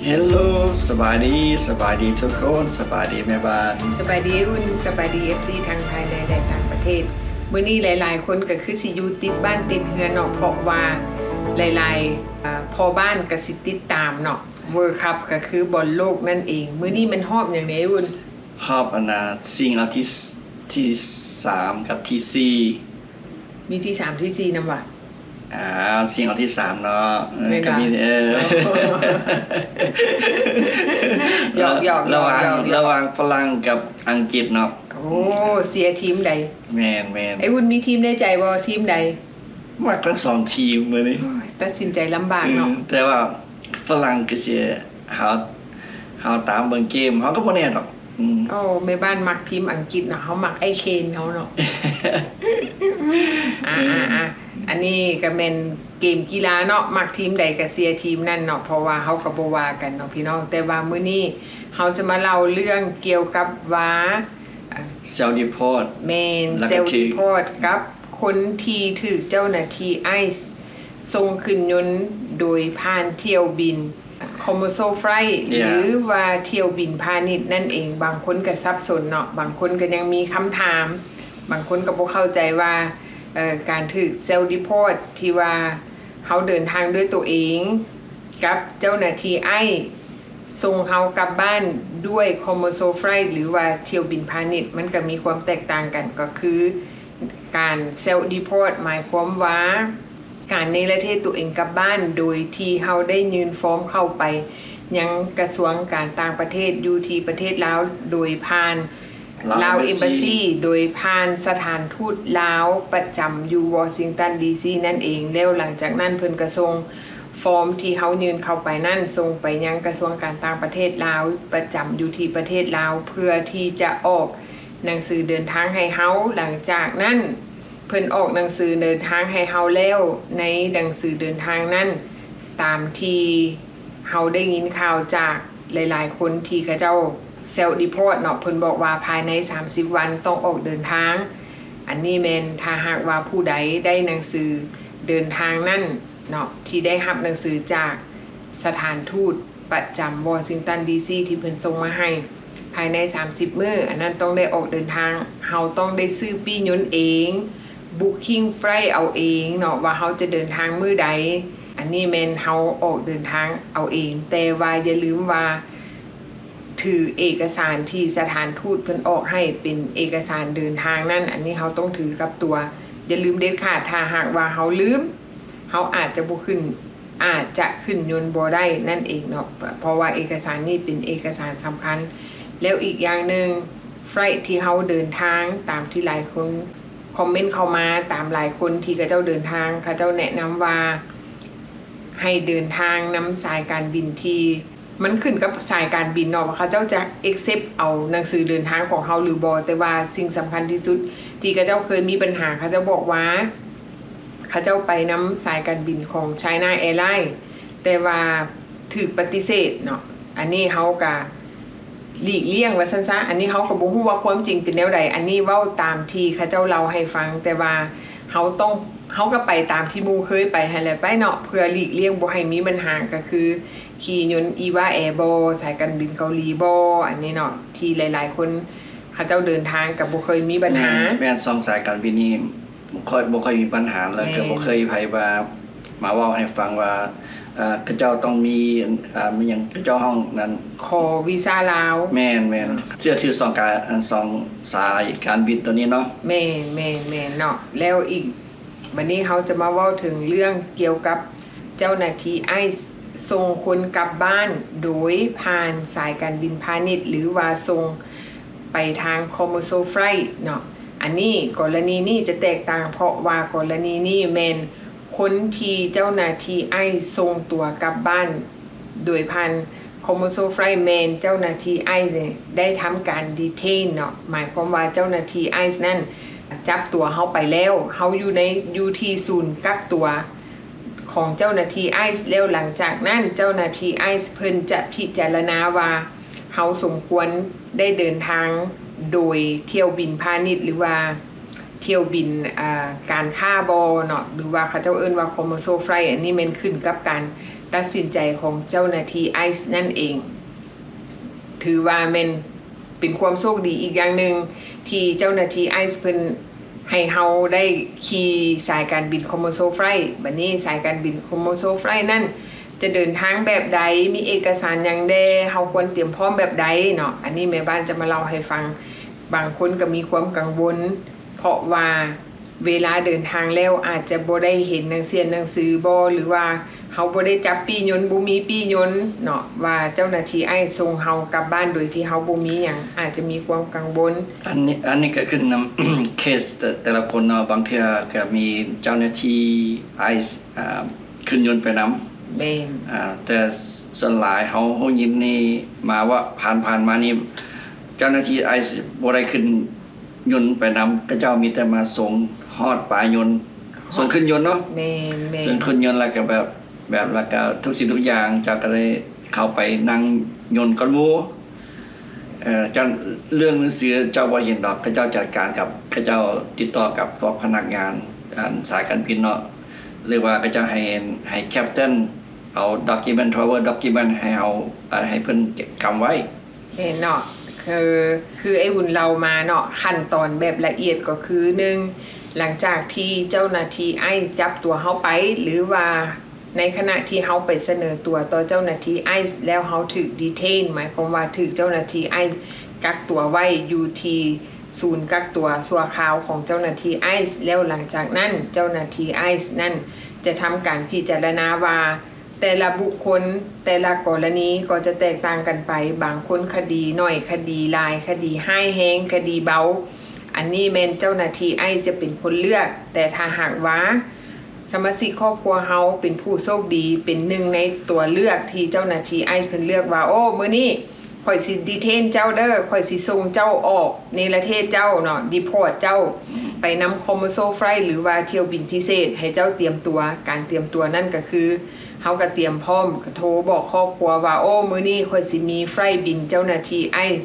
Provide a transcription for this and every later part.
ເຮລໂລ ສະບາຍດີ ສະບາຍດີທຸກຄົນ ສະບາຍດີແມ່ບ້ານ ສະບາຍດີອ້າຍອຸ່ນ ສະບາຍດີເອັຟຊີທັງພາຍໃນ ແລະ ຕ່າງປະເທດ. ມື້ນີ້ຫຼາຍໆຄົນກໍຄືຊິຢູ່ຕິດບ້ານຕິດເຮືອນເນາະ ເພາະວ່າຫຼາຍໆ ເອີ ພໍ່ບ້ານກໍຊິຕິດຕາມເນາະ ເວີລຄັບ ກໍຄືບອນໂລກນັ້ນເອງ. ມື້ນີ້ແມ່ນຮອບຫຍັງແດ່ອ້າຍອຸ່ນ? ຮອບອັນນ່າ ຊິງອັນທີ ທີສາມກັບທີສີ່ ມີທີສາມທີສີ່ນຳຫວາ? ອ່າ ຊິງອັນທີສາມເນາະ ເອີ ແມ່ນຫວາ? ກໍມີ ເອີ ຢອກໆ ລະຫວ່າງ ລະຫວ່າງຝຣັ່ງກັບອັງກິດເນາະ. ໂອ້ ເຊຍທີມໃດ? ແມ່ນໆ ອ້າຍວຸ້ນມີທີມໃນໃຈບໍ່? ທີມໃດ? ມັກທັງສອງທີມມື້ນີ້. ໂອ້ຍ ຕັດສິນໃຈລຳບາກເນາະ. ອືມ ແຕ່ວ່າຝຣັ່ງກໍເຊຍ ເຮົາ ເຮົາຕາມເບິ່ງເກມ ເຮົາກໍບໍ່ແນ່ດອກ. ອືມ ໂອ້ ແມ່ບ້ານມັກທີມອັງກິດເນາະ ເຮົາມັກອ້າຍເຄນເຮົາເນາະ. ອ່າ ອ່າ ອ່າ ອັນນີ້ກໍແມ່ນເກມກິລາເນາະ ມັກທີມໃດກໍເຊຍທີມນັ້ນເນາະ ເພາະວ່າເຮົາກໍບໍ່ວ່າກັນເນາະພີ່ນ້ອງ. ແຕ່ວ່າມື້ນີ້ເຮົາຈະມາເລົ່າເລື່ອງກ່ຽວກັບວ່າ ເຊວຣີພອດ ແມ່ນ ເຊວຣີພອດກັບຄົນທີ່ຖືກເຈົ້າໜ້າທີ່ໄອສ໌ສົ່ງຂຶ້ນຍົນໂດຍຜ່ານຖ້ຽວບິນ commercial flight ຫຼືວ່າຖ້ຽວບິນພານິດນັ້ນເອງ. ບາງຄົນກໍສັບສົນເນາະ ບາງຄົນກໍຍັງມີຄຳຖາມ ບາງຄົນກໍບໍ່ເຂົ້າໃຈວ່າ ເອີ ການຖືກເຊວຣີພອດທີ່ວ່າເຮົາເດີນທາງດ້ວຍໂຕເອງ ກັບເຈົ້າໜ້າທີ່ໄອສ໌ສົ່ງເຮົາກັບບ້ານດ້ວຍ commercial flight ຫຼືວ່າຖ້ຽວບິນພານິດ ມັນກໍມີຄວາມແຕກຕ່າງກັນ ກໍຄືການເຊວຣີພອດ ໝາຍຄວາມວ່າ ການເນລະເທດຕົວເອງກັບບ້ານ ໂດຍທີ່ເຮົາໄດ້ຍື່ນຟອມເຂົ້າໄປຍັງກະຊວງການຕ່າງປະເທດຢູ່ທີ່ປະເທດລາວ ໂດຍຜ່ານ Lao Embassy ໂດຍຜ່ານສະຖານທູດລາວປະຈຳຢູ່ Washington D C ນັ້ນເອງ. ແລ້ວຫຼັງຈາກນັ້ນເພິ່ນກໍສົ່ງຟອມທີ່ເຮົາຍື່ນເຂົ້າໄປນັ້ນ ສົ່ງໄປຍັງກະຊວງການຕ່າງປະເທດລາວປະຈຳຢູ່ທີ່ປະເທດລາວ ເພື່ອທີ່ຈະອອກໜັງສືເດີນທາງໃຫ້ເຮົາ. ຫຼັງຈາກນັ້ນ ເພິ່ນອອກໜັງສືເດີນທາງໃຫ້ເຮົາແລ້ວ ໃນໜັງສືເດີນທາງນັ້ນ ຕາມທີ່ເຮົາໄດ້ຍິນຂ່າວຈາກຫຼາຍໆຄົນທີ່ເຂົາເຈົ້າເຊວຣີພອດເນາະ ເພິ່ນບອກວ່າພາຍໃນສາມສິບວັນຕ້ອງອອກເດີນທາງ. ອັນນີ້ແມ່ນຖ້າຫາກວ່າຜູ້ໃດໄດ້ໜັງສືເດີນທາງນັ້ນເນາະ ທີ່ໄດ້ຮັບໜັງສືຈາກສະຖານທູດ ປະຈຳ Washington D C ທີ່ເພິ່ນສົ່ງມາໃຫ້ພາຍໃນສາມສິບມື້ ອັນນັ້ນຕ້ອງໄດ້ອອກເດີນທາງ. ເຮົາຕ້ອງໄດ້ຊື້ປີ້ຍົນເອງ booking flight ເອົາເອງເນາະ ວ່າເຮົາຈະເດີນທາງມື້ໃດ. ອັນນີ້ແມ່ນເຮົາອອກເດີນທາງເອົາເອງ ແຕ່ວ່າຢ່າລືມວ່າ ຖືເອກະສານທີ່ສະຖານທູດເພິ່ນອອກໃຫ້ເປັນເອກະສານເດີນທາງນັ້ນ ອັນນີ້ເຮົາຕ້ອງຖືກັບຕົວ. ຢ່າລືມເດັດຂາດ ຖ້າຫາກວ່າເຮົາລືມ ເຮົາອາດຈະບໍ່ຂຶ້ນ ອາດຈະຂຶ້ນຍົນບໍ່ໄດ້ນັ້ນເອງເນາະ ເພາະວ່າເອກະສານນີ້ເປັນເອກະສານສຳຄັນ. ແລ້ວອີກຢ່າງໜຶ່ງ flight ທີ່ເຮົາເດີນທາງ ຕາມທີ່ຫຼາຍຄົນຄອມເມັນເຂົ້າມາ ຕາມຫຼາຍຄົນທີ່ເຂົາເຈົ້າເດີນທາງ ເຂົາເຈົ້າແນະນຳວ່າ ໃຫ້ເດີນທາງນຳສາຍການບິນທີ່ ມັນຂຶ້ນກັບສາຍການບິນເນາະ ວ່າເຂົາເຈົ້າຈະ accept ເອົາໜັງສືເດີນທາງຂອງເຮົາຫຼືບໍ່. ແຕ່ວ່າສິ່ງສຳຄັນທີ່ສຸດທີ່ເຂົາເຈົ້າເຄີຍມີບັນຫາ ເຂົາເຈົ້າບອກວ່າ ເຂົາເຈົ້າໄປນຳສາຍການບິນຂອງ China Airline ແຕ່ວ່າຖືກປະຕິເສດເນາະ. ອັນນີ້ເຮົາກະຫຼີກລ່ຽງວ່າຊັ້ນຊະ ອັນນີ້ເຮົາກໍບໍ່ຮູ້ວ່າຄວາມຈິງເປັນແນວໃດ ອັນນີ້ເວົ້າຕາມທີ່ເຂົາເຈົ້າເລົ່າໃຫ້ຟັງ. ແຕ່ວ່າເຮົາຕ້ອງ ເຮົາກໍໄປຕາມທີ່ໝູ່ເຄີຍໄປຫັ້ນແຫຼະໄປເນາະ ເພື່ອຫຼີກລ່ຽງບໍ່ໃຫ້ມີບັນຫາ ກໍຄືຂີ່ຍົນ Eva Air ບໍ ສາຍການບິນເກົາຫຼີບໍ ອັນນີ້ເນາະ ທີ່ຫຼາຍໆຄົນເຂົາເຈົ້າເດີນທາງກໍບໍ່ເຄີຍມີບັນຫາ. ແມ່ນ ແມ່ນ ສອງສາຍການບິນນີ້ ຂ້ອຍບໍ່ຄ່ອຍມີບັນຫາ ແລ້ວກໍບໍ່ເຄີຍໃຜວ່າມາເວົ້າໃຫ້ຟັງວ່າ ເອີ ເຂົາເຈົ້າຕ້ອງມີ ເອີ ມີຫຍັງ ເຂົາເຈົ້າຮ້ອງນັ້ນ ຂໍວີຊາລາວ. ແມ່ນໆ ເຊື່ອຖືສອງການ ອັນ ສອງສາຍການບິນໂຕນີ້ເນາະ. ແມ່ນໆໆ ເນາະ. ແລ້ວອີກ ບັດນີ້ເຮົາຈະມາເວົ້າເຖິງເລື່ອງກ່ຽວກັບເຈົ້າໜ້າທີ່ໄອສ໌ສົ່ງຄົນກັບບ້ານໂດຍຜ່ານສາຍການບິນພານິດ ຫຼືວ່າສົ່ງໄປທາງ commercial flight ເນາະ. ອັນນີ້ ກໍລະນີນີ້ຈະແຕກຕ່າງ ເພາະວ່າກໍລະນີນີ້ແມ່ນຄົນທີ່ເຈົ້າໜ້າທີ່ໄອສ໌ສົ່ງຕົວກັບບ້ານ ໂດຍຜ່ານ commercial flight ແມ່ນເຈົ້າໜ້າທີ່ໄອສ໌ນີ້ໄດ້ທຳການ detain ເນາະ ໝາຍຄວາມວ່າເຈົ້າໜ້າທີ່ໄອສ໌ນັ້ນຈັບຕົວເຮົາໄປແລ້ວ ເຮົາຢູ່ໃນ ຢູ່ທີ່ສູນກັກຕົວຂອງເຈົ້າໜ້າທີ່ໄອສ໌ ແລ້ວຫຼັງຈາກນັ້ນເຈົ້າໜ້າທີ່ໄອສ໌ເພິ່ນຈະພິຈາລະນາວ່າເຮົາສົມຄວນໄດ້ເດີນທາງໂດຍຖ້ຽວບິນພານິດ ຫຼືວ່າ ຖ້ຽວບິນ ອ່າ ການຄ້າບໍ່ເນາະ ຫຼືວ່າເຂົາເຈົ້າເອີ້ນວ່າ commercial flight ອັນນີ້ແມ່ນຂຶ້ນກັບການ ຕັດສິນໃຈຂອງເຈົ້າໜ້າທີ່ໄອສ໌ນັ້ນເອງ. ຖືວ່າແມ່ນເປັນຄວາມໂຊກດີອີກຢ່າງໜຶ່ງ ທີ່ເຈົ້າໜ້າທີ່ໄອສ໌ເພິ່ນໃຫ້ເຮົາໄດ້ຂີ່ສາຍການບິນ Komoso Flight. ບັດນີ້ສາຍການບິນ Komoso Flight ນັ້ນຈະເດີນທາງແບບໃດ, ມີເອກະສານຫຍັງແດ່, ເຮົາຄວນຕຽມພ້ອມແບບໃດເນາະ. ອັນນີ້ແມ່ບ້ານຈະມາເລົ່າໃຫ້ຟັງ. ບາງຄົນກໍມີຄວາມກັງວົນ ເພາະວ່າ ເວລາເດີນທາງແລ້ວອາດຈະບໍ່ໄດ້ເຫັນໜັງເສຍໜັງສືບໍ ຫຼືວ່າເຮົາບໍ່ໄດ້ຈັບປີ້ຍົນ, ບໍ່ມີປີ້ຍົນເນາະ, ວ່າເຈົ້າໜ້າທີ່ໄອສ໌ສົ່ງເຮົາກັບບ້ານໂດຍທີ່ເຮົາບໍ່ມີຫຍັງ, ອາດຈະມີຄວາມກັງວົນ. ອັນນີ້ ອັນນີ້ກໍຂຶ້ນນຳເຄສແຕ່ ແຕ່ລະຄົນເນາະ, ບາງເທື່ອກໍມີເຈົ້າໜ້າທີ່ໄອສ໌ ອ່າ ຂຶ້ນຍົນໄປນຳ. ແມ່ນ. ອ່າ ແຕ່ສ່ວນຫຼາຍເຮົາຮູ້ຍິນນີ້ມາວ່າ ຜ່ານ ຜ່ານມານີ້ ເຈົ້າໜ້າທີ່ໄອສ໌ບໍ່ໄດ້ຂຶ້ນ ຍົນໄປນຳ, ເຂົາເຈົ້າມີແຕ່ມາສົ່ງຮອດປາຍົນ, ສົ່ງຂຶ້ນຍົນເນາະ. ແມ່ນໆ. ສົ່ງຂຶ້ນຍົນແລ້ວກໍແບບ ແບບ ແລ້ວກໍທຸກສິ່ງທຸກຢ່າງ ເຈົ້າກໍໄດ້ເຂົ້າໄປນັ່ງຍົນກ່ອນໝູ່. ເອີ ເຈົ້າ ເລື່ອງໜັງສືເຈົ້າບໍ່ເຫັນດອກ, ເຂົາເຈົ້າຈັດການກັບ ເຂົາເຈົ້າຕິດຕໍ່ກັບພວກພະນັກງານ ອັນ ສາຍການບິນເນາະ, ຫຼືວ່າເຂົາເຈົ້າໃຫ້ ໃຫ້ແຄັບເຕັນເອົາ document travel document ໃຫ້ເຮົາ ເອີ ໃຫ້ເພິ່ນກຳໄວ້. ແມ່ນເນາະ ຄື ຄືໄອ້ບຸນເລົ່າມາເນາະ, ຂັ້ນຕອນແບບລະອຽດກໍຄື ໜຶ່ງ ຫຼັງຈາກທີ່ເຈົ້າໜ້າທີ່ໄອສ໌ຈັບຕົວເຮົາໄປ ຫຼືວ່າໃນຂະນະທີ່ເຮົາໄປສະເໜີຕົວຕໍ່ເຈົ້າໜ້າທີ່ໄອສ໌ ແລ້ວເຮົາຖືກດີເທນ, ໝາຍຄວາມວ່າຖືກເຈົ້າໜ້າທີ່ໄອສ໌ກັກຕົວໄວ້ຢູ່ທີ່ສູນກັກຕົວຊົ່ວຄາວຂອງເຈົ້າໜ້າທີ່ໄອສ໌ ແລ້ວຫຼັງຈາກນັ້ນເຈົ້າໜ້າທີ່ໄອສ໌ນັ້ນຈະທຳການພິຈາລະນາວ່າ ແຕ່ລະບຸກຄົນ ແຕ່ລະກໍລະນີກໍຈະແຕກຕ່າງກັນໄປ, ບາງຄົນຄະດີໜ້ອຍ ຄະດີຫຼາຍ, ຄະດີຮ້າຍແຮງ ຄະດີເບົາ, ອັນນີ້ແມ່ນເຈົ້າໜ້າທີ່ໄອສ໌ຈະເປັນຄົນເລືອກ. ແຕ່ຖ້າຫາກວ່າສະມາຊິກຄອບຄົວເຮົາເປັນຜູ້ໂຊກດີ ເປັນໜຶ່ງໃນຕົວເລືອກທີ່ເຈົ້າໜ້າທີ່ໄອສ໌ເພິ່ນເລືອກວ່າ ໂອ້ ມື້ນີ້ ຂ້ອຍຊິດີເທນເຈົ້າເດີ, ຂ້ອຍຊິສົ່ງເຈົ້າອອກເນລະເທດເຈົ້າເນາະ, ດີພອດເຈົ້າ ອືມ ໄປນຳ Komoso Flight ຫຼືວ່າຖ້ຽວບິນພິເສດ ໃຫ້ເຈົ້າຕຽມຕົວ. ການຕຽມຕົວນັ້ນກໍຄື ເຮົາກໍຕຽມພ້ອມ ກໍໂທບອກຄອບຄົວວ່າ ໂອ້ ມື້ນີ້ຂ້ອຍຊິມີໄຟລ໌ບິນເຈົ້າໜ້າທີ່ໄອສ໌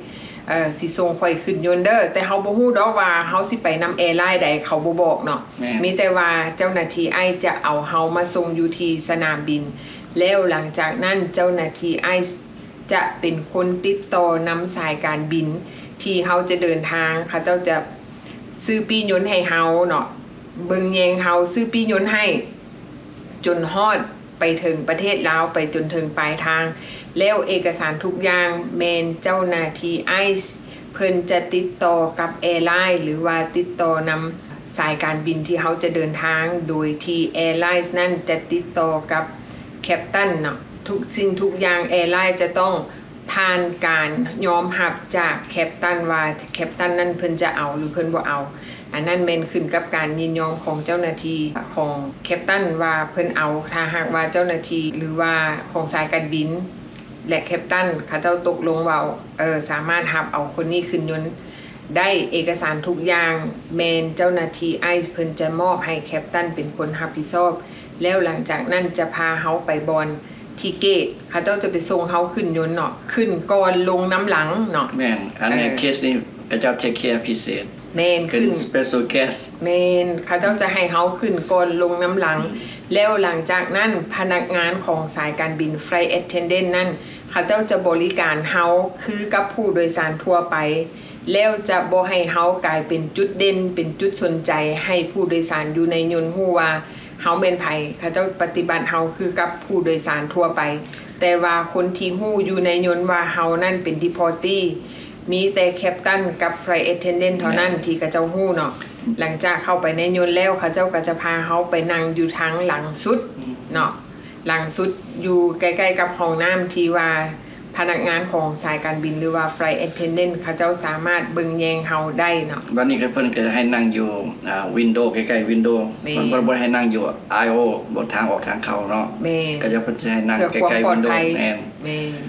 ເອີ ຊິສົ່ງຂ້ອຍຂຶ້ນຍົນເດີ, ແຕ່ເຮົາບໍ່ຮູ້ດອກວ່າເຮົາຊິໄປນຳແອລາຍໃດ, ເຂົາບໍ່ບອກເນາະ. ແມ່ນ. ມີແຕ່ວ່າເຈົ້າໜ້າທີ່ໄອສ໌ຈະເອົາເຮົາມາສົ່ງຢູ່ທີ່ສະໜາມບິນ, ແລ້ວຫຼັງຈາກນັ້ນເຈົ້າໜ້າທີ່ໄອສ໌ ຈະເປັນຄົນຕິດຕໍ່ນຳສາຍການບິນທີ່ເຮົາຈະເດີນທາງ, ເຂົາເຈົ້າຈະຊື້ປີ້ຍົນໃຫ້ເຮົາເນາະ, ເບິ່ງແຍງເຮົາ, ຊື້ປີ້ຍົນໃຫ້ ຈົນຮອດໄປເຖິງປະເທດລາວ, ໄປຈົນເຖິງປາຍທາງ, ແລ້ວເອກະສານທຸກຢ່າງແມ່ນເຈົ້າໜ້າທີ່ໄອສ໌ ເພິ່ນຈະຕິດຕໍ່ກັບແອລາຍ ຫຼືວ່າຕິດຕໍ່ນຳສາຍການບິນທີ່ເຮົາຈະເດີນທາງ, ໂດຍທີ່ແອລາຍນັ້ນຈະຕິດຕໍ່ກັບແຄັບຕັນເນາະ. ທຸກສິ່ງທຸກຢ່າງແອລາຍຈະຕ້ອງຜ່ານການຍອມຮັບຈາກແຄັບຕັນວ່າແຄັບຕັນນັ້ນເພິ່ນຈະເອົາ ຫຼື ເພິ່ນບໍ່ເອົາ. ອັນນັ້ນແມ່ນຂຶ້ນກັບການຍິນຍອມຂອງເຈົ້າໜ້າທີ່ຂອງແຄັບຕັນວ່າເພິ່ນເອົາ. ຖ້າຫາກວ່າເຈົ້າໜ້າທີ່ ຫຼືວ່າຂອງສາຍການບິນ ແລະ ແຄັບຕັນເຂົາເຈົ້າຕົກລົງເວົ້າ ເອີ ສາມາດຮັບເອົາຄົນນີ້ຂຶ້ນຍົນໄດ້, ເອກະສານທຸກຢ່າງແມ່ນເຈົ້າໜ້າທີ່ໄອສ໌ເພິ່ນຈະມອບໃຫ້ແຄັບຕັນເປັນຄົນຮັບຜິດຊອບ, ແລ້ວຫຼັງຈາກນັ້ນຈະພາເຮົາໄປບ່ອນທີ່ເກດ, ເຂົາເຈົ້າຈະໄປສົ່ງເຮົາຂຶ້ນຍົນເນາະ, ຂຶ້ນກ່ອນລົງນຳຫຼັງເນາະ. ແມ່ນ, ອັນນີ້ ເອີ ເຄສນີ້ເຂົາເຈົ້າເທກແຄພິເສດ. ແມ່ນ, ເປັນ special guest. ແມ່ນ, ເຂົາເຈົ້າຈະໃຫ້ເຮົາຂຶ້ນກ່ອນລົງນຳຫຼັງ. ອືມ. ແລ້ວຫຼັງຈາກນັ້ນ ພະນັກງານຂອງສາຍການບິນ flight attendant ນັ້ນ ເຂົາເຈົ້າຈະບໍລິການເຮົາຄືກັບຜູ້ໂດຍສານທົ່ວໄປ, ແລ້ວຈະບໍ່ໃຫ້ເຮົາກາຍເປັນຈຸດເດັ່ນ ເປັນຈຸດສົນໃຈໃຫ້ຜູ້ໂດຍສານຢູ່ໃນຍົນຮູ້ວ່າເຮົາແມ່ນໃຜ. ເຂົາເຈົ້າປະຕິບັດເຮົາຄືກັບຜູ້ໂດຍສານທົ່ວໄປ, ແຕ່ວ່າຄົນທີ່ຮູ້ຢູ່ໃນຍົນວ່າເຮົານັ້ນເປັນ deportee ມີແຕ່ແຄັບຕັນກັບ flight attendant ເທົ່ານັ້ນ ແມ່ນ ທີ່ເຂົາເຈົ້າຮູ້ເນາະ. ຫຼັງຈາກເຂົ້າໄປໃນຍົນແລ້ວ ເຂົາເຈົ້າກໍຈະພາເຮົາໄປນັ່ງຢູ່ທາງຫຼັງສຸດ ອືມ ເນາະ, ຫຼັງສຸດຢູ່ໃກ້ໆກັບຫ້ອງນ້ຳ ທີ່ວ່າພະນັກງານຂອງສາຍການບິນ ຫຼືວ່າ flight attendant ເຂົາເຈົ້າສາມາດເບິ່ງແຍງເຮົາໄດ້ເນາະ. ບັດນີ້ກໍເພິ່ນກໍໃຫ້ນັ່ງຢູ່ ອ່າ window ໃກ້ໆ window ແມ່ນ ເພິ່ນບໍ່ໃຫ້ນັ່ງຢູ່ aisle ບໍ່ ທາງອອກທາງເຂົ້າເນາະ. ແມ່ນ ກໍຈະ ເພິ່ນຈະໃຫ້ນັ່ງໃກ້ໆ window ເພື່ອຄວາມປອດໄພ. ແມ່ນ ແມ່ນ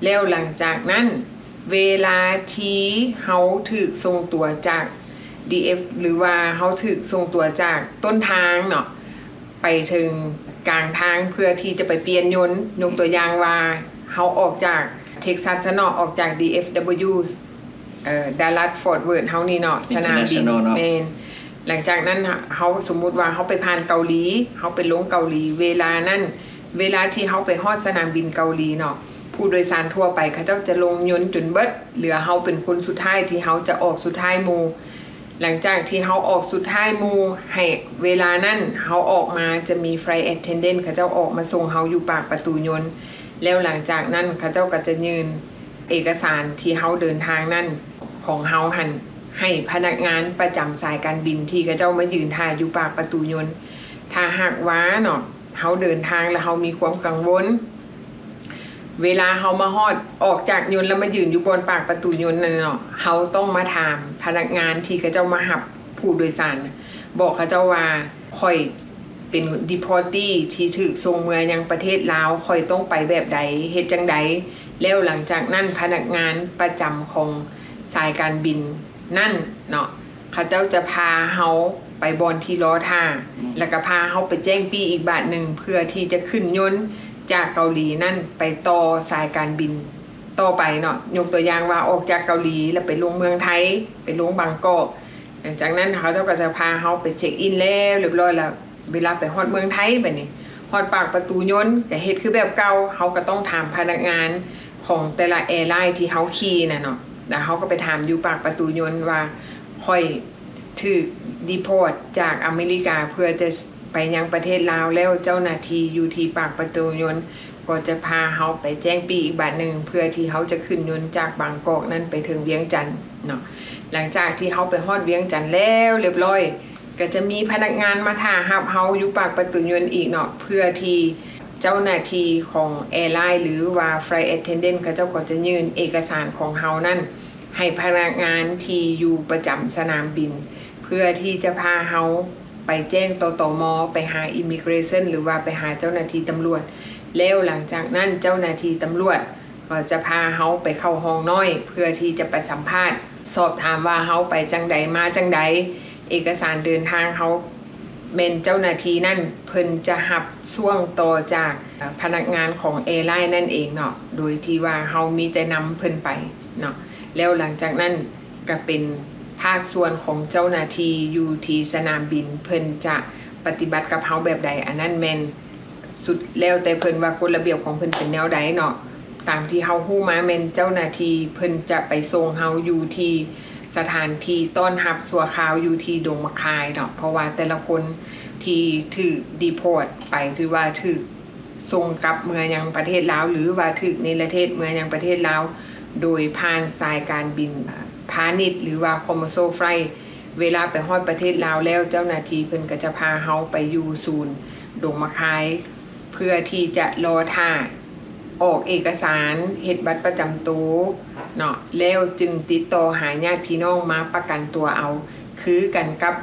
ແລ້ວຫຼັງຈາກນັ້ນ ເວລາທີ່ເຮົາຖືກສົ່ງຕົວຈາກ ດີເອັຟ ຫຼືວ່າເຮົາຖືກສົ່ງຕົວຈາກຕົ້ນທາງເນາະ ໄປເຖິງກາງທາງເພື່ອທີ່ຈະໄປປ່ຽນຍົນ. ຍົກຕົວຢ່າງວ່າ ເຮົາອອກຈາກ Texas ຊະເນາະ, ອອກຈາກ ດີເອັຟດັບເບິນຢູ ເອີ Dallas Fort Worth ເຮົານີ້ເນາະ, ສະໜາມບິນ International ເນາະ. ແມ່ນ. ຫຼັງຈາກນັ້ນ ເຮົາ ສົມມຸດວ່າເຮົາໄປຜ່ານເກົາຫຼີ, ເຮົາໄປລົງເກົາຫຼີ, ເວລານັ້ນ ເວລາທີ່ເຮົາໄປຮອດສະໜາມບິນເກົາຫຼີເນາະ, ຜູ້ໂດຍສານທົ່ວໄປເຂົາເຈົ້າຈະລົງຍົນຈົນເບິດ, ເຫຼືອເຮົາເປັນຄົນສຸດທ້າຍທີ່ເຮົາຈະອອກສຸດທ້າຍໝູ່. ຫຼັງຈາກທີ່ເຮົາອອກສຸດທ້າຍໝູ່, ໃຫ້ເວລານັ້ນເຮົາອອກມາ ຈະມີ flight attendant ເຂົາເຈົ້າອອກມາສົ່ງເຮົາຢູ່ປາກປະຕູຍົນ. ແລ້ວຫຼັງຈາກນັ້ນເຂົາເຈົ້າກໍຈະຍື່ນເອກະສານທີ່ເຮົາເດີນທາງນັ້ນ ຂອງເຮົາຫັ້ນ ໃຫ້ພະນັກງານປະຈຳສາຍການບິນທີ່ເຂົາເຈົ້າມາຢືນຖ້າຢູ່ປາກປະຕູຍົນ. ຖ້າຫາກວ່າເນາະ ເຮົາເດີນທາງແລ້ວເຮົາມີຄວາມກັງວົນ, ເວລາເຮົາມາຮອດ ອອກຈາກຍົນແລ້ວມາຢືນຢູ່ບ່ອນປາກປະຕູຍົນນັ້ນເນາະ, ເຮົາຕ້ອງມາຖາມພະນັກງານທີ່ເຂົາເຈົ້າມາຮັບຜູ້ໂດຍສານ, ບອກເຂົາເຈົ້າວ່າ ຂ້ອຍເປັນ deportee ທີ່ຖືກສົ່ງເມືອຍັງປະເທດລາວ, ຂ້ອຍຕ້ອງໄປແບບໃດ, ເຮັດຈັ່ງໃດ? ແລ້ວຫຼັງຈາກນັ້ນພະນັກງານປະຈຳຂອງສາຍການບິນນັ້ນເນາະ ເຂົາເຈົ້າຈະພາເຮົາໄປບ່ອນທີ່ລໍຖ້າ ອືມ ແລ້ວກໍພາເຮົາໄປແຈ້ງປີ້ອີກບາດໜຶ່ງ ເພື່ອທີ່ຈະຂຶ້ນຍົນຈາກເກົາຫຼີນັ້ນໄປຕໍ່ສາຍການບິນຕໍ່ໄປເນາະ. ຍົກຕົວຢ່າງວ່າອອກຈາກເກົາຫຼີແລ້ວໄປລົງເມືອງໄທ, ໄປລົງບາງກອກ. ຫຼັງຈາກນັ້ນເຂົາເຈົ້າກໍຈະພາເຮົາໄປເຊັກອິນແລ້ວລຽບຮ້ອຍແລ້ວ ເວລາໄປຮອດເມືອງໄທບາດນີ້ ຮອດປາກປະຕູຍົນກໍເຮັດຄືແບບເກົ່າ, ເຮົາກໍຕ້ອງຖາມພະນັກງານຂອງແຕ່ລະແອລາຍທີ່ເຮົາຂີ່ນັ້ນເນາະ, ແລ້ວເຮົາກໍໄປຖາມຢູ່ປາກປະຕູຍົນວ່າ ຂ້ອຍຖືກ deport ຈາກອາເມລິກາ ເພື່ອຈະໄປຍັງປະເທດລາວ, ແລ້ວເຈົ້າໜ້າທີ່ຢູ່ທີ່ປາກປະຕູຍົນກໍຈະພາເຮົາໄປແຈ້ງປີ້ອີກບາດໜຶ່ງ ເພື່ອທີ່ເຮົາຈະຂຶ້ນຍົນຈາກບາງກອກນັ້ນໄປເຖິງວຽງຈັນເນາະ. ຫຼັງຈາກທີ່ເຮົາໄປຮອດວຽງຈັນແລ້ວລຽບຮ້ອຍ ກໍຈະມີພະນັກງານມາຖ້າຮັບເຮົາຢູ່ປາກປະຕູຍົນອີກເນາະ ເພື່ອທີ່ເຈົ້າໜ້າທີ່ຂອງແອລາຍ ຫຼືວ່າ flight attendant ເຂົາເຈົ້າກໍຈະຍື່ນເອກະສານຂອງເຮົານັ້ນໃຫ້ພະນັກງານທີ່ຢູ່ປະຈຳສະໜາມບິນ ເພື່ອທີ່ຈະພາເຮົາໄປແຈ້ງຕໍ່ ຕມ ໄປຫາ immigration ຫຼືວ່າໄປຫາເຈົ້າໜ້າທີ່ຕຳຫຼວດ. ແລ້ວຫຼັງຈາກນັ້ນເຈົ້າໜ້າທີ່ຕຳຫຼວດ ກໍຈະພາເຮົາໄປເຂົ້າຫ້ອງນ້ອຍ ເພື່ອທີ່ຈະໄປສຳພາດ ສອບຖາມວ່າເຮົາໄປຈັ່ງໃດ ມາຈັ່ງໃດ, ເອກະສານເດີນທາງເຮົາ ແມ່ນເຈົ້າໜ້າທີ່ນັ້ນເພິ່ນຈະຮັບຊ່ວງຕໍ່ຈາກ ເອີ ພະນັກງານຂອງແອລາຍນັ້ນເອງເນາະ, ໂດຍທີ່ວ່າເຮົາມີແຕ່ນຳເພິ່ນໄປເນາະ. ແລ້ວຫຼັງຈາກນັ້ນກໍເປັນພາກສ່ວນຂອງເຈົ້າໜ້າທີ່ຢູ່ທີ່ສະໜາມບິນ ເພິ່ນຈະປະຕິບັດກັບເຮົາແບບໃດ, ອັນນັ້ນແມ່ນ ສຸດແລ້ວແຕ່ເພິ່ນວ່າກົດລະບຽບຂອງເພິ່ນເປັນແນວໃດເນາະ. ຕາມທີ່ເຮົາຮູ້ມາແມ່ນເຈົ້າໜ້າທີ່ເພິ່ນຈະໄປສົ່ງເຮົາຢູ່ທີ່ສະຖານທີ່ຕ້ອນຮັບຊົ່ວຄາວຢູ່ທີ່ດົງໝາກຄາຍເນາະ, ເພາະວ່າແຕ່ລະຄົນທີ່ຖືກ deport ໄປ ຖືວ່າຖືກສົ່ງກັບເມືອຍັງປະເທດລາວ ຫຼືວ່າຖືກເນລະເທດເມືອຍັງປະເທດລາວ ໂດຍຜ່ານສາຍການບິນພານິດ ຫຼືວ່າ commercial flight ເວລາໄປຮອດປະເທດລາວແລ້ວ ເຈົ້າໜ້າທີ່ເພິ່ນກໍຈະພາເຮົາໄປຢູ່ສູນດົງໝາກຄາຍ ເພື່ອທີ່ຈະລໍຖ້າອອກເອກະສານເຮັດບັດປະຈຳໂຕເນາະ, ແລ້ວຈຶ່ງຕິດຕໍ່ຫາຍາດພີ່ນ້ອງມາປະກັນຕົວເອົາ ຄືກັນກັບ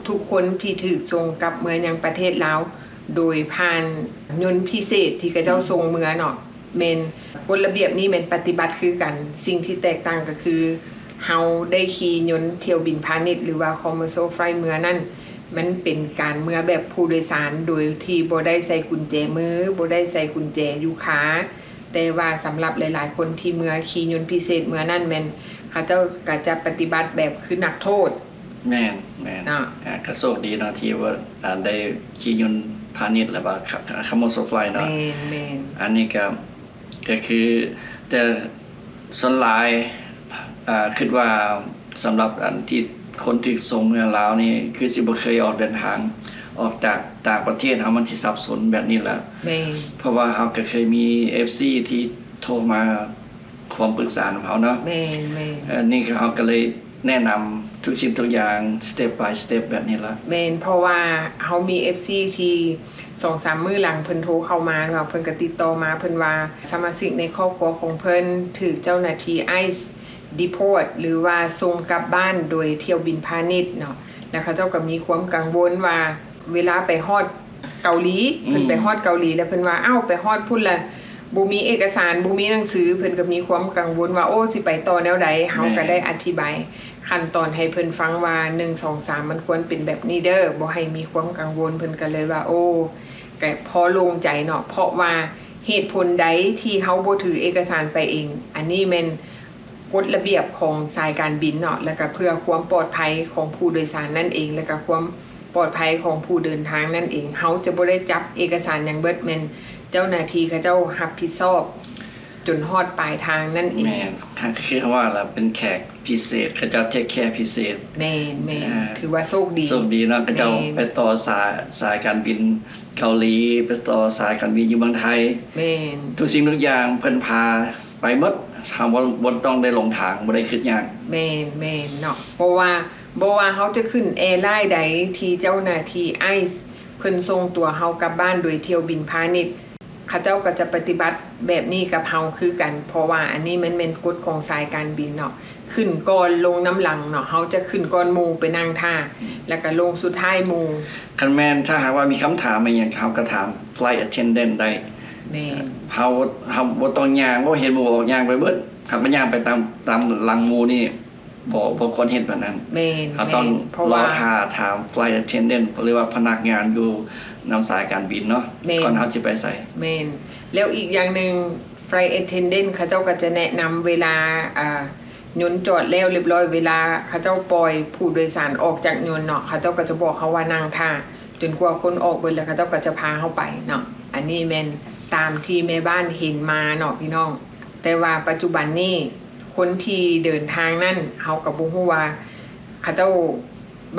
ທຸກໆຄົນທີ່ຖືກສົ່ງກັບເມືອຍັງປະເທດລາວ ໂດຍຜ່ານຍົນພິເສດທີ່ເຂົາເຈົ້າ ອືມ ສົ່ງເມືອເນາະ. ແມ່ນ ກົດລະບຽບນີ້ແມ່ນປະຕິບັດຄືກັນ, ສິ່ງທີ່ແຕກຕ່າງກໍຄື ເຮົາໄດ້ຂີ່ຍົນຖ້ຽວບິນພານິດ ຫຼືວ່າ commercial flight ເມືອນັ້ນ ມັນເປັນການເມືອແບບຜູ້ໂດຍສານ ໂດຍທີ່ບໍ່ໄດ້ໃສ່ກຸນແຈມື ບໍ່ໄດ້ໃສ່ກຸນແຈຢູ່ຂາ, ແຕ່ວ່າສຳລັບຫຼາຍໆຄົນທີ່ເມືອຂີ່ຍົນພິເສດເມືອນັ້ນ ແມ່ນເຂົາເຈົ້າກໍຈະປະຕິບັດແບບຄືນັກໂທດ. ແມ່ນ ແມ່ນ ເນາະ ອ່າ ກໍໂຊກດີເນາະ ທີ່ວ່າ ອ່າ ໄດ້ຂີ່ຍົນພານິດ ຫຼືວ່າ commercial flight ເນາະ. ແມ່ນ ແມ່ນ ອັນນີ້ກໍ ກໍຄື ແຕ່ສ່ວນຫຼາຍ ອ່າ ຄິດວ່າສຳລັບອັນທີ່ຄົນຖືກສົ່ງເມືອລາວນີ້ ຄືຊິບໍ່ເຄີຍອອກເດີນທາງອອກຈາກຕ່າງປະເທດເຮົາ ມັນຊິສັບສົນແບບນີ້ລະ. ແມ່ນ ເພາະວ່າເຮົາກໍເຄີຍມີເອັຟຊີທີ່ໂທມາ ຄວາມປຶກສານຳເຮົາເນາະ. ແມ່ນ ແມ່ນ ເອີ ນີ້ກໍເຮົາກໍເລີຍແນະນຳທຸກສິ່ງທຸກຢ່າງ step by step ແບບນີ້ລະ. ແມ່ນ ເພາະວ່າເຮົາມີເອັຟຊີທີ່ສອງສາມມື້ຫຼັງເພິ່ນໂທເຂົ້າມາເນາະ, ເພິ່ນກໍຕິດຕໍ່ມາ ເພິ່ນວ່າສະມາຊິກໃນຄອບຄົວຂອງເພິ່ນຖືກເຈົ້າໜ້າທີ່ ไอซ์ deport ຫຼືວ່າສົ່ງກັບບ້ານໂດຍຖ້ຽວບິນພານິດເນາະ, ແລ້ວເຂົາເຈົ້າກໍມີຄວາມກັງວົນວ່າ ເວລາໄປຮອດເກົາຫຼີ ອືມ ເພິ່ນໄປຮອດເກົາຫຼີ ແລ້ວເພິ່ນວ່າ ອ້າວ ໄປຮອດພຸ້ນລະ ບໍ່ມີເອກະສານ ບໍ່ມີໜັງສື, ເພິ່ນກໍມີຄວາມກັງວົນວ່າ ໂອ້ ຊິໄປຕໍ່ແນວໃດ? ເຮົາກໍໄດ້ອະທິບາຍຂັ້ນຕອນໃຫ້ເພິ່ນຟັງວ່າ ໜຶ່ງ ສອງ ສາມ ມັນຄວນເປັນແບບນີ້ເດີ ບໍ່ໃຫ້ມີຄວາມກັງວົນ. ເພິ່ນກໍເລີຍວ່າ ໂອ້ ກໍພໍໂລ່ງໃຈເນາະ, ເພາະວ່າເຫດຜົນໃດທີ່ເຮົາບໍ່ຖືເອກະສານໄປເອງ? ອັນນີ້ແມ່ນ ກົດລະບຽບຂອງສາຍການບິນເນາະ, ແລ້ວກະເພື່ອຄວາມປອດໄພຂອງຜູ້ໂດຍສານນັ້ນເອງ ແລ້ວກະຄວາມປອດໄພຂອງຜູ້ເດີນທາງນັ້ນເອງ. ເຮົາຈະບໍ່ໄດ້ຈັບເອກະສານຫຍັງເບິດ, ແມ່ນ ເຈົ້າໜ້າທີ່ເຂົາເຈົ້າຮັບຜິດຊອບຈົນຮອດປາຍທາງນັ້ນເອງ. ແມ່ນ ຄືເຂົາວ່າລະ ເປັນແຂກພິເສດ ເຂົາເຈົ້າເທກແຄພິເສດ. ແມ່ນໆ ອ່າ ຖືວ່າໂຊກດີ ໂຊກດີເນາະ ເຂົາເຈົ້າ ແມ່ນ ໄປຕໍ່ສາຍ ສາຍການບິນເກົາຫຼີ ໄປຕໍ່ສາຍການບິນຢູ່ເມືອງໄທ. ແມ່ນ ທຸກສິ່ງທຸກຢ່າງເພິ່ນພາໄປໝົດ ເຮົາບໍ່ ບໍ່ຕ້ອງໄດ້ຫຼົງທາງ ບໍ່ໄດ້ຄິດຍາກ. ແມ່ນໆເນາະ ເພາະວ່າບໍ່ວ່າເຮົາຈະຂຶ້ນແອລາຍໃດທີ່ເຈົ້າໜ້າທີ່ໄອສ໌ ເພິ່ນສົ່ງຕົວເຮົາກັບບ້ານໂດຍຖ້ຽວບິນພານິດ ເຂົາເຈົ້າກໍຈະປະຕິບັດແບບນີ້ກັບເຮົາຄືກັນ ເພາະວ່າອັນນີ້ມັນແມ່ນກົດຂອງສາຍການບິນເນາະ ຂຶ້ນກ່ອນລົງນຳຫຼັງເນາະ ເຮົາຈະຂຶ້ນກ່ອນໝູ່ໄປນັ່ງຖ້າ ອືມ ແລ້ວກໍລົງສຸດທ້າຍໝູ່. ຄັນແມ່ນ ຖ້າຫາກວ່າມີຄຳຖາມອີ່ຫຍັງ ເຮົາກໍຖາມ flight attendant ໄດ້. ແມ່ນ ເຮົາ ເຮົາບໍ່ຕ້ອງຍ່າງ ເພາະເຫັນໝູ່ອອກຍ່າງໄປເບິດ ເຮົາກໍຍ່າງໄປຕາມ ຕາມຫຼັງໝູ່ນີ້ ບໍ່ ບໍ່ຄວນເຮັດແບບນັ້ນ. ແມ່ນ ເຮົາຕ້ອງ ແມ່ນ ລໍຖ້າຖາມ flight attendant ຫຼືວ່າພະນັກງານຢູ່ນຳສາຍການບິນເນາະ ແມ່ນ ກ່ອນເຮົາຊິໄປໃສ. ແມ່ນ ແລ້ວອີກຢ່າງໜຶ່ງ flight attendant ເຂົາເຈົ້າກໍຈະແນະນຳເວລາ ອ່າ ຍົນຈອດແລ້ວລຽບຮ້ອຍ ເວລາເຂົາເຈົ້າປ່ອຍຜູ້ໂດຍສານອອກຈາກຍົນເນາະ ເຂົາເຈົ້າກໍຈະບອກເຮົາວ່ານັ່ງຖ້າຈົນກວ່າຄົນອອກເບິດ ແລ້ວເຂົາເຈົ້າກໍຈະພາເຮົາໄປເນາະ. ອັນນີ້ແມ່ນຕາມທີ່ແມ່ບ້ານເຫັນມາເນາະພີ່ນ້ອງ ແຕ່ວ່າປັດຈຸບັນນີ້ ຄົນທີ່ເດີນທາງນັ້ນ ເຮົາກໍບໍ່ຮູ້ວ່າເຂົາເຈົ້າ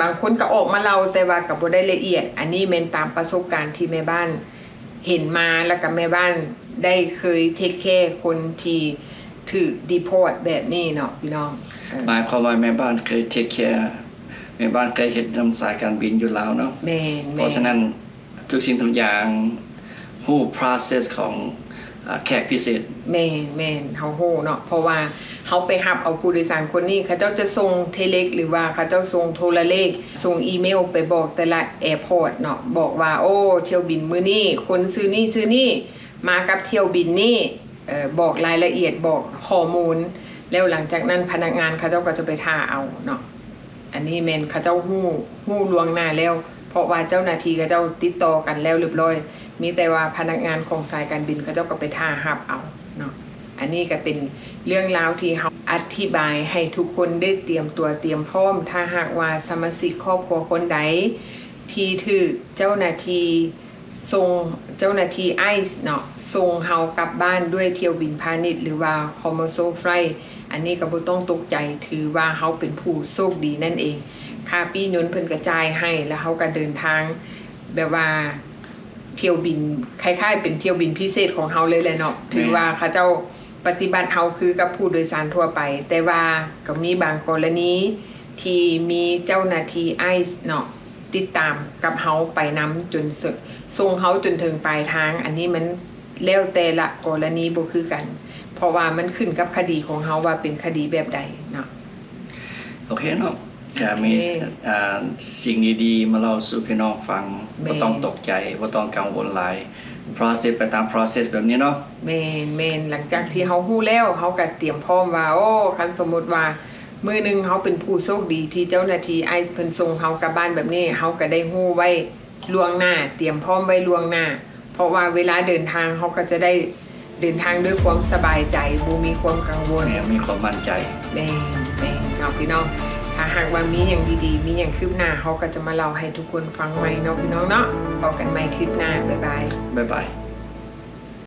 ບາງຄົນກໍອອກມາເລົ່າ ແຕ່ວ່າກໍບໍ່ໄດ້ລະອຽດ. ອັນນີ້ແມ່ນຕາມປະສົບການທີ່ແມ່ບ້ານເຫັນມາ ແລ້ວກໍແມ່ບ້ານໄດ້ເຄີຍເທກແຄຄົນທີ່ຖືກ deport ແບບນີ້ເນາະພີ່ນ້ອງ. ເອີ ໝາຍຄວາມວ່າແມ່ບ້ານເຄີຍເທກແຄ ແມ່ບ້ານເຄີຍເຮັດນຳສາຍການບິນຢູ່ລາວເນາະ. ແມ່ນໆ ເພາະສະນັ້ນ ທຸກສິ່ງທຸກຢ່າງ ຮູ້ process ຂອງ ເອີ ແຂກພິເສດ. ແມ່ນໆ ເຮົາຮູ້ເນາະ ເພາະວ່າເຮົາໄປຮັບເອົາຜູ້ໂດຍສານຄົນນີ້ ເຂົາເຈົ້າຈະສົ່ງ text ຫຼືວ່າເຂົາເຈົ້າສົ່ງໂທລະເລກ ສົ່ງອີເມວໄປບອກແຕ່ລະ airport ເນາະ ບອກວ່າ ໂອ້ ຖ້ຽວບິນມື້ນີ້ ຄົນຊື່ນີ້ຊື່ນີ້ ມາກັບຖ້ຽວບິນນີ້ ເອີ ບອກລາຍລະອຽດ ບອກຂໍ້ມູນ ແລ້ວຫຼັງຈາກນັ້ນພະນັກງານເຂົາເຈົ້າກໍຈະໄປຖ້າເອົາເນາະ. ອັນນີ້ແມ່ນເຂົາເຈົ້າຮູ້ ຮູ້ລ່ວງໜ້າແລ້ວ ເພາະວ່າເຈົ້າໜ້າທີ່ເຂົາເຈົ້າຕິດຕໍ່ກັນແລ້ວລຽບຮ້ອຍ ມີແຕ່ວ່າພະນັກງານຂອງສາຍການບິນເຂົາເຈົ້າກໍໄປຖ້າຮັບເອົາເນາະ. ອັນນີ້ກໍເປັນເລື່ອງລາວທີ່ເຮົາອະທິບາຍໃຫ້ທຸກຄົນໄດ້ຕຽມຕົວຕຽມພ້ອມ ຖ້າຫາກວ່າສະມາຊິກຄອບຄົວຄົນໃດທີ່ຖືກເຈົ້າໜ້າທີ່ ສົ່ງເຈົ້າໜ້າທີ່ໄອສ໌ເນາະ ສົ່ງເຮົາກັບບ້ານດ້ວຍຖ້ຽວບິນພານິດ ຫຼືວ່າ commercial flight ອັນນີ້ກໍບໍ່ຕ້ອງຕົກໃຈ ຖືວ່າເຮົາເປັນຜູ້ໂຊກດີນັ້ນເອງ. ຄ່າປີ້ຍົນເພິ່ນກໍຈ່າຍໃຫ້ ແລ້ວເຮົາກໍເດີນທາງແບບວ່າຖ້ຽວບິນ ຄ້າຍໆເປັນຖ້ຽວບິນພິເສດຂອງເຮົາເລີຍແຫຼະເນາະ. ແມ່ນ ຖືວ່າເຂົາເຈົ້າ ປະຕິບັດເຮົາຄືກັບຜູ້ໂດຍສານທົ່ວໄປ, ແຕ່ວ່າກໍມີບາງກໍລະນີທີ່ມີເຈົ້າໜ້າທີ່ໄອສ໌ເນາະ ຕິດຕາມກັບເຮົາໄປນຳຈົນ ສ- ສົ່ງເຮົາຈົນເຖິງປາຍທາງ. ອັນນີ້ມັນແລ້ວແຕ່ລະກໍລະນີບໍ່ຄືກັນ, ເພາະວ່າມັນຂຶ້ນກັບຄະດີຂອງເຮົາວ່າເປັນຄະດີແບບໃດເນາະ. ໂອເຄເນາະ. ກໍມີ ໂອເຄ ອ່າ ສິ່ງດີໆມາເລົ່າສູ່ພີ່ນ້ອງຟັງ. ແມ່ນ. ບໍ່ຕ້ອງຕົກໃຈ, ບໍ່ຕ້ອງກັງວົນຫຼາຍ. process ໄປຕາມ process ແບບນີ້ເນາະ. ແມ່ນໆ. ຫຼັງຈາກທີ່ເຮົາຮູ້ແລ້ວ, ເຮົາກໍຕຽມພ້ອມວ່າ, ໂອ້ ຄັນສົມມຸດວ່າມື້ໜຶ່ງເຮົາເປັນຜູ້ໂຊກດີທີ່ເຈົ້າໜ້າທີ່ໄອສ໌ເພິ່ນສົ່ງເຮົາກັບບ້ານແບບນີ້, ເຮົາກໍໄດ້ຮູ້ໄວ້ລ່ວງໜ້າ, ຕຽມພ້ອມໄວ້ລ່ວງໜ້າ. ເພາະວ່າເວລາເດີນທາງ ເຮົາກໍຈະໄດ້ເດີນທາງດ້ວຍຄວາມສະບາຍໃຈ, ບໍ່ມີຄວາມກັງວົນ. ແມ່ນ, ມີຄວາມໝັ້ນໃຈ. ແມ່ນ, ແມ່ນເນາະພີ່ນ້ອງ. ຖ້າຫາກວ່າມີຫຍັງດີໆ, ມີຫຍັງຄືບໜ້າ, ເຮົາກໍຈະມາເລົ່າໃຫ້ທຸກຄົນຟັງໃໝ່ເນາະພີ່ນ້ອງເນາະ. ພໍ້ກັນໃໝ່ຄລິບໜ້າ. ບາຍບາຍ. ບາຍບາຍ.